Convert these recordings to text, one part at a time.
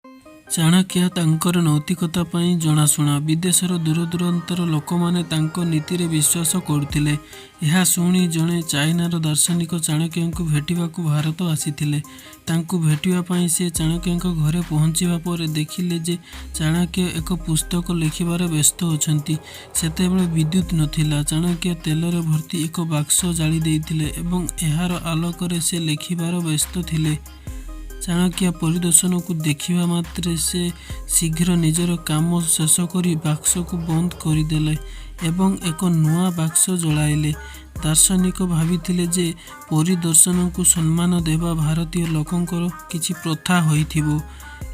ଚାଣକ୍ୟ ତାଙ୍କର ନୈତିକତା ପାଇଁ ଜଣାଶୁଣା। ବିଦେଶର ଦୂରଦୂରାନ୍ତର ଲୋକମାନେ ତାଙ୍କ ନୀତିରେ ବିଶ୍ୱାସ କରୁଥିଲେ। ଏହା ଶୁଣି ଜଣେ ଚାଇନାର ଦାର୍ଶନିକ ଚାଣକ୍ୟଙ୍କୁ ଭେଟିବାକୁ ଭାରତ ଆସିଥିଲେ। ତାଙ୍କୁ ଭେଟିବା ପାଇଁ ସେ ଚାଣକ୍ୟଙ୍କ ଘରେ ପହଞ୍ଚିବା ପରେ ଦେଖିଲେ ଯେ ଚାଣକ୍ୟ ଏକ ପୁସ୍ତକ ଲେଖିବାରେ ବ୍ୟସ୍ତ ଅଛନ୍ତି। ସେତେବେଳେ ବିଦ୍ୟୁତ୍ ନଥିଲା। ଚାଣକ୍ୟ ତେଲରେ ଭର୍ତ୍ତି ଏକ ବାକ୍ସ ଜାଳିଦେଇଥିଲେ ଏବଂ ଏହାର ଆଲୋକରେ ସେ ଲେଖିବାରେ ବ୍ୟସ୍ତ ଥିଲେ। ଚାଣକ୍ୟ ପରିଦର୍ଶନକୁ ଦେଖିବା ମାତ୍ରେ ସେ ଶୀଘ୍ର ନିଜର କାମ ଶେଷ କରି ବାକ୍ସକୁ ବନ୍ଦ କରିଦେଲେ ଏବଂ ଏକ ନୂଆ ବାକ୍ସ ଜଳାଇଲେ। ଦାର୍ଶନିକ ଭାବିଥିଲେ ଯେ ପରିଦର୍ଶନଙ୍କୁ ସମ୍ମାନ ଦେବା ଭାରତୀୟ ଲୋକଙ୍କର କିଛି ପ୍ରଥା ହୋଇଥିବ।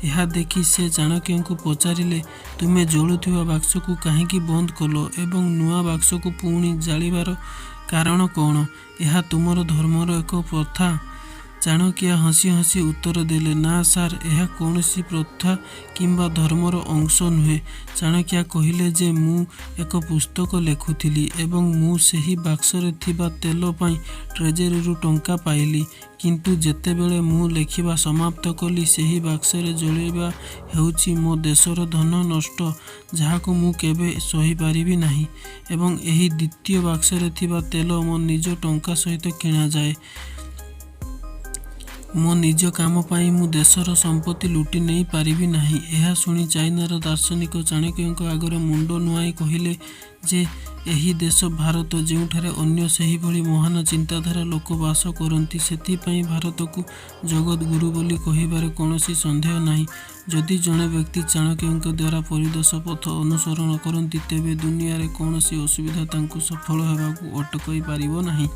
ଏହା ଦେଖି ସେ ଚାଣକ୍ୟଙ୍କୁ ପଚାରିଲେ, ତୁମେ ଜଳୁଥିବା ବାକ୍ସକୁ କାହିଁକି ବନ୍ଦ କଲ ଏବଂ ନୂଆ ବାକ୍ସକୁ ପୁଣି ଜାଳିବାର କାରଣ କ'ଣ? ଏହା ତୁମର ଧର୍ମର ଏକ ପ୍ରଥା? ଚାଣକ୍ୟ ହସି ହସି ଉତ୍ତର ଦେଲେ, ନା ସାର୍, ଏହା କୌଣସି ପ୍ରଥା କିମ୍ବା ଧର୍ମର ଅଂଶ ନୁହେଁ। ଚାଣକ୍ୟ କହିଲେ ଯେ ମୁଁ ଏକ ପୁସ୍ତକ ଲେଖୁଥିଲି ଏବଂ ମୁଁ ସେହି ବାକ୍ସରେ ଥିବା ତେଲ ପାଇଁ ଟ୍ରେଜେରୀରୁ ଟଙ୍କା ପାଇଲି। କିନ୍ତୁ ଯେତେବେଳେ ମୁଁ ଲେଖିବା ସମାପ୍ତ କଲି, ସେହି ବାକ୍ସରେ ଜଳାଇବା ହେଉଛି ମୋ ଦେଶର ଧନ ନଷ୍ଟ ଯାହାକୁ ମୁଁ କେବେ ସହିପାରିବି ନାହିଁ ଏବଂ ଏହି ଦ୍ୱିତୀୟ ବାକ୍ସରେ ଥିବା ତେଲ ମୋ ନିଜ ଟଙ୍କା ସହିତ କିଣାଯାଏ। ମୋ ନିଜ କାମ ପାଇଁ ମୁଁ ଦେଶର ସମ୍ପତ୍ତି ଲୁଟି ନେଇ ପାରିବି ନାହିଁ। ଏହା ଶୁଣି ଚାଇନାର ଦାର୍ଶନିକ ଚାଣକ୍ୟଙ୍କ ଆଗରେ ମୁଣ୍ଡ ନୁଆଁଇ କହିଲେ ଯେ ଏହି ଦେଶ ଭାରତ ଯେଉଁଠାରେ ଅନ୍ୟ ସେହିଭଳି ମହାନ ଚିନ୍ତାଧାରାର ଲୋକ ବାସ କରନ୍ତି, ସେଥିପାଇଁ ଭାରତକୁ ଜଗଦ୍‌ଗୁରୁ ବୋଲି କହିବାରେ କୌଣସି ସନ୍ଦେହ ନାହିଁ। ଯଦି ଜଣେ ବ୍ୟକ୍ତି ଚାଣକ୍ୟଙ୍କ ଦ୍ୱାରା ପରିଦର୍ଶ ପଥ ଅନୁସରଣ କରନ୍ତି, ତେବେ ଦୁନିଆରେ କୌଣସି ଅସୁବିଧା ତାଙ୍କୁ ସଫଳ ହେବାକୁ ଅଟକାଇ ପାରିବ ନାହିଁ।